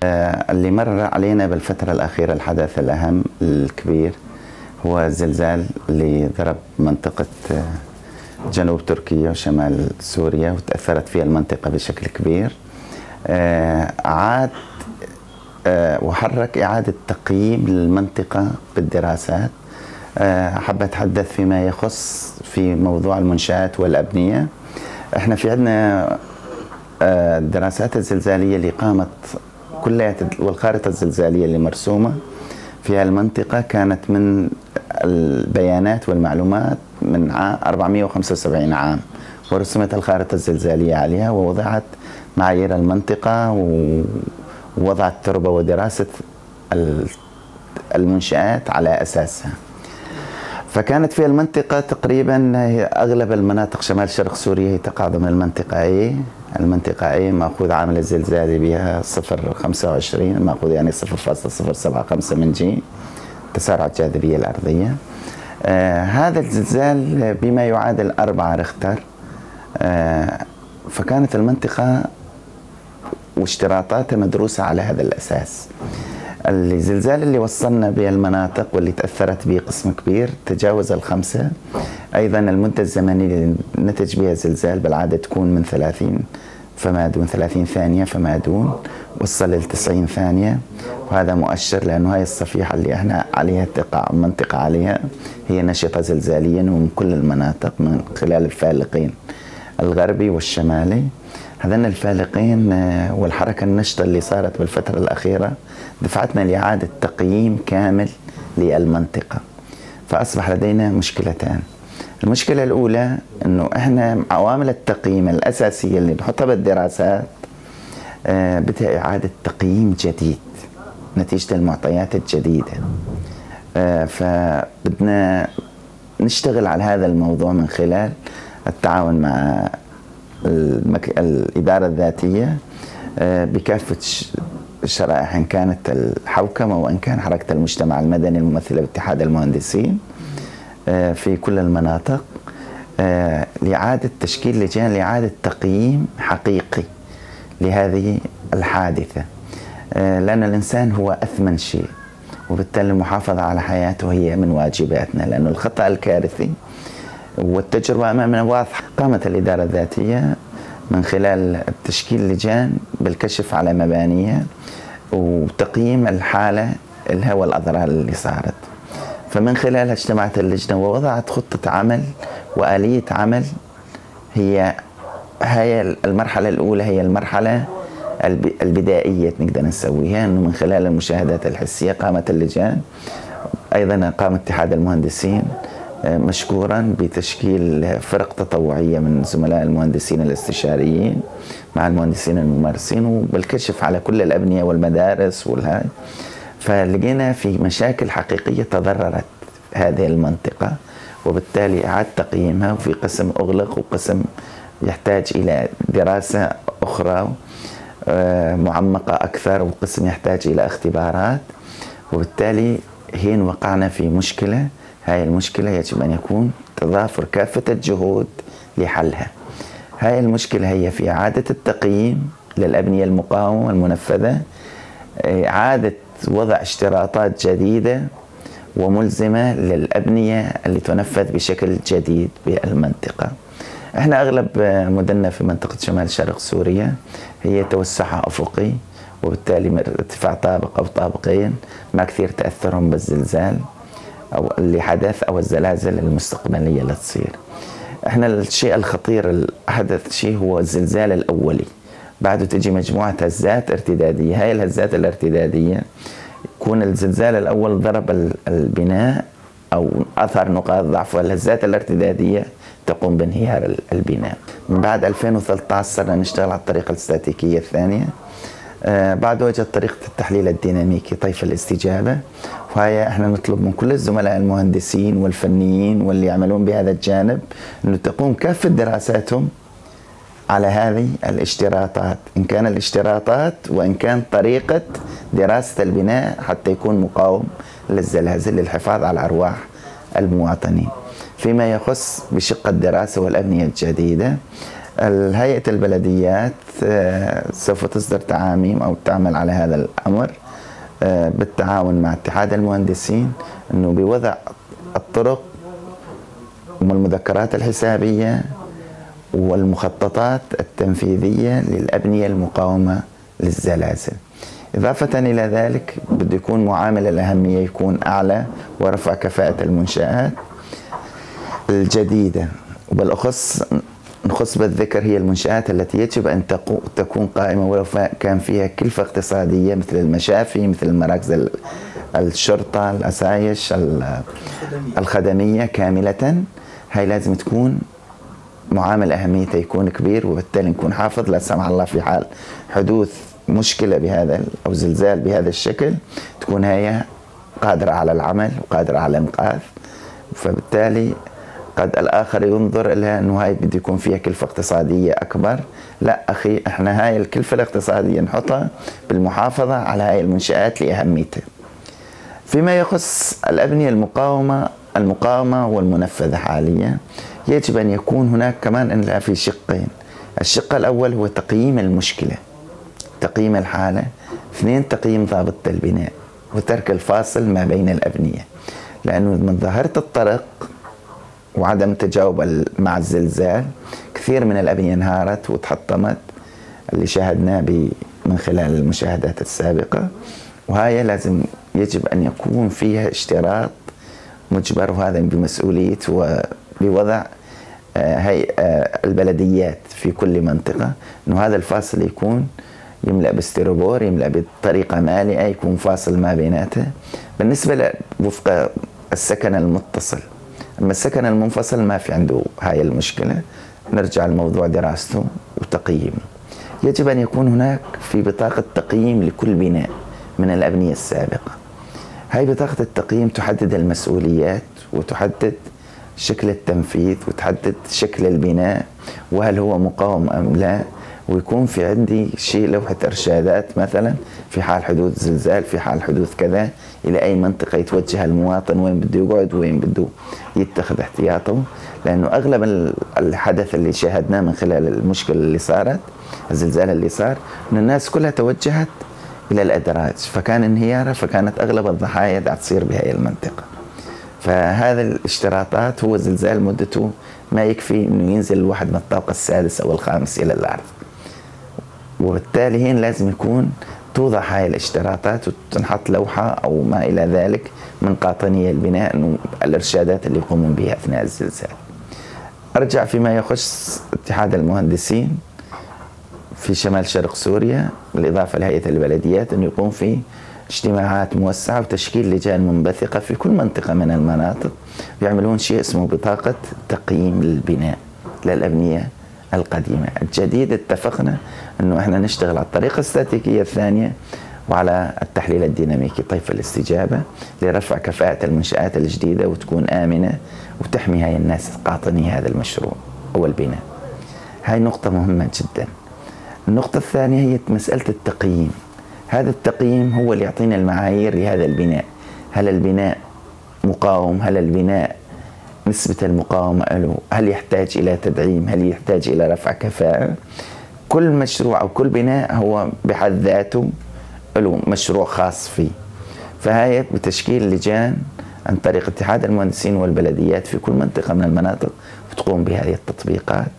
اللي مر علينا بالفترة الأخيرة الحدث الأهم الكبير هو الزلزال اللي ضرب منطقة جنوب تركيا وشمال سوريا، وتأثرت فيها المنطقة بشكل كبير. عاد وحرك إعادة تقييم للمنطقة بالدراسات. حابة أتحدث فيما يخص في موضوع المنشآت والأبنية. احنا في عندنا الدراسات الزلزالية اللي قامت كلها والخارطة الزلزالية اللي مرسومة في المنطقة كانت من البيانات والمعلومات من 475 عام، ورسمت الخارطة الزلزالية عليها ووضعت معايير المنطقة ووضعت تربة ودراسة المنشآت على أساسها. فكانت في المنطقة تقريبا أغلب المناطق شمال شرق سوريا هي تقع ضمن المنطقة A. المنطقة A مأخوذ عامل الزلزالي بها 0.25، مأخوذ يعني 0.075 من G تسارع الجاذبية الأرضية. هذا الزلزال بما يعادل 4 ريختر. فكانت المنطقة واشتراطاتها مدروسة على هذا الأساس. الزلزال اللي وصلنا به المناطق واللي تأثرت به قسم كبير تجاوز 5. أيضا المدة الزمنية اللي نتج بها الزلزال بالعادة تكون من 30 فما دون، 30 ثانية فما دون، وصل ل 90 ثانية، وهذا مؤشر لأنه هاي الصفيحة اللي احنا عليها تقع منطقة عليها هي نشطة زلزاليا ومن كل المناطق من خلال الفالقين الغربي والشمالي. هذين الفالقين والحركة النشطة اللي صارت بالفترة الأخيرة دفعتنا لإعادة تقييم كامل للمنطقة. فأصبح لدينا مشكلتان. المشكلة الأولى أنه إحنا عوامل التقييم الأساسية اللي نحطها بالدراسات بدها إعادة تقييم جديد نتيجة المعطيات الجديدة. فبدنا نشتغل على هذا الموضوع من خلال التعاون مع الإدارة الذاتية بكافة الشرائح، إن كانت الحوكمة وإن كان حركة المجتمع المدني الممثلة باتحاد المهندسين في كل المناطق، لإعادة تشكيل لجان لإعادة تقييم حقيقي لهذه الحادثة، لأن الإنسان هو أثمن شيء، وبالتالي المحافظة على حياته هي من واجباتنا، لأن الخطأ الكارثي والتجربة أمامنا واضحة. قامت الإدارة الذاتية من خلال تشكيل لجان بالكشف على مبانيها وتقييم الحالة لها والأضرار اللي صارت، فمن خلالها اجتمعت اللجنة ووضعت خطة عمل وآلية عمل. هي المرحلة الأولى، هي المرحلة البدائية نقدر نسويها، أنه من خلال المشاهدات الحسية قامت اللجان. أيضا قام اتحاد المهندسين مشكورا بتشكيل فرق تطوعية من زملاء المهندسين الاستشاريين مع المهندسين الممارسين وبالكشف على كل الأبنية والمدارس والهاي. فلقينا في مشاكل حقيقية تضررت هذه المنطقة، وبالتالي إعادة تقييمها، وفي قسم أغلق وقسم يحتاج إلى دراسة أخرى معمقة أكثر، وقسم يحتاج إلى اختبارات. وبالتالي هين وقعنا في مشكلة. هاي المشكلة يجب أن يكون تضافر كافة الجهود لحلها. هاي المشكلة هي في إعادة التقييم للأبنية المقاومة المنفذة، إعادة وضع اشتراطات جديدة وملزمة للأبنية اللي تنفذ بشكل جديد بالمنطقة. احنا أغلب مدننا في منطقة شمال شرق سوريا هي توسعها أفقي، وبالتالي ارتفاع طابق أو طابقين ما كثير تأثرهم بالزلزال أو اللي حدث أو الزلازل المستقبلية اللي تصير. احنا الشيء الخطير الأحدث شيء هو الزلزال الأولي، بعده تجي مجموعة هزات ارتدادية. هاي الهزات الارتدادية يكون الزلزال الأول ضرب البناء أو أثر نقاط ضعف، والهزات الارتدادية تقوم بانهيار البناء. من بعد 2013 صرنا نشتغل على الطريقة الاستاتيكية الثانية. بعد وجد طريقة التحليل الديناميكي طيف الاستجابة، وهي احنا نطلب من كل الزملاء المهندسين والفنيين واللي يعملون بهذا الجانب انه تقوم كافة دراساتهم على هذه الاشتراطات، إن كان الاشتراطات وإن كان طريقة دراسة البناء حتى يكون مقاوم للزلازل للحفاظ على أرواح المواطنين. فيما يخص بشق الدراسة والأبنية الجديدة، هيئة البلديات سوف تصدر تعاميم أو تعمل على هذا الأمر بالتعاون مع اتحاد المهندسين، أنه بوضع الطرق والمذكرات الحسابية والمخططات التنفيذية للأبنية المقاومة للزلازل. إضافة إلى ذلك بده يكون معامل الأهمية يكون أعلى ورفع كفاءة المنشآت الجديدة، وبالأخص نخص بالذكر هي المنشآت التي يجب أن تكون قائمة ولو كان فيها كلفة اقتصادية، مثل المشافي، مثل المراكز الشرطة، الأسايش الخدمية كاملة. هاي لازم تكون معامل أهميتها يكون كبير، وبالتالي نكون حافظ لا سمح الله في حال حدوث مشكلة بهذا أو زلزال بهذا الشكل تكون هي قادرة على العمل وقادرة على الإنقاذ. فبالتالي قد الآخر ينظر لها أنه هاي بده يكون فيها كلفة اقتصادية أكبر. لا أخي، إحنا هاي الكلفة الاقتصادية نحطها بالمحافظة على هاي المنشآت لأهميتها. فيما يخص الأبنية المقاومة والمنفذة حاليا، يجب أن يكون هناك كمان أن في شقين. الشق الأول هو تقييم المشكلة، تقييم الحالة. اثنين، تقييم ضابط البناء وترك الفاصل ما بين الأبنية، لأنه من ظاهرة الطرق وعدم التجاوب مع الزلزال كثير من الأبنية انهارت وتحطمت، اللي شاهدناه من خلال المشاهدات السابقة. وهاي لازم يجب أن يكون فيها اشتراط مجبر، وهذا بمسؤولية وبوضع هي البلديات في كل منطقة، أنه هذا الفاصل يكون يملأ باستيروبور، يملأ بطريقة مالئة، يكون فاصل ما بيناته بالنسبة وفق السكن المتصل. أما السكن المنفصل ما في عنده هاي المشكلة. نرجع لموضوع دراسته وتقييمه. يجب أن يكون هناك في بطاقة تقييم لكل بناء من الأبنية السابقة. هاي بطاقة التقييم تحدد المسؤوليات وتحدد شكل التنفيذ وتحدد شكل البناء وهل هو مقاوم أم لا، ويكون في عندي شيء لوحة إرشادات مثلا في حال حدوث زلزال، في حال حدوث كذا، إلى أي منطقة يتوجه المواطن، وين بده يقعد، وين بده يتخذ احتياطه. لأنه أغلب الحدث اللي شاهدناه من خلال المشكلة اللي صارت، الزلزال اللي صار، أن الناس كلها توجهت إلى الأدراج، فكان انهيارها، فكانت أغلب الضحايا تصير بهذه المنطقة. فهذا الاشتراطات، هو زلزال مدته ما يكفي أنه ينزل الواحد من الطابق السادس أو الخامس إلى الأرض، وبالتالي هنا لازم يكون توضع هاي الاشتراطات وتنحط لوحة أو ما إلى ذلك من قاطنية البناء، أنه الإرشادات اللي يقومون بها أثناء الزلزال. أرجع فيما يخص اتحاد المهندسين في شمال شرق سوريا، بالإضافة لهيئة البلديات، أنه يقوم في اجتماعات موسعة وتشكيل لجان منبثقة في كل منطقة من المناطق، بيعملون شيء اسمه بطاقة تقييم للبناء للأبنية القديمة. الجديد اتفقنا أنه احنا نشتغل على الطريقة الاستاتيكية الثانية وعلى التحليل الديناميكي طيف الاستجابة لرفع كفاءة المنشآت الجديدة وتكون آمنة وتحمي هاي الناس قاطني هذا المشروع أو البناء. هاي نقطة مهمة جدا. النقطة الثانية هي مسألة التقييم. هذا التقييم هو اللي يعطينا المعايير لهذا البناء. هل البناء مقاوم؟ هل البناء نسبة المقاومة له؟ هل يحتاج إلى تدعيم؟ هل يحتاج إلى رفع كفاءة؟ كل مشروع أو كل بناء هو بحد ذاته له مشروع خاص فيه. فهي بتشكيل لجان عن طريق اتحاد المهندسين والبلديات في كل منطقة من المناطق وتقوم بهذه التطبيقات.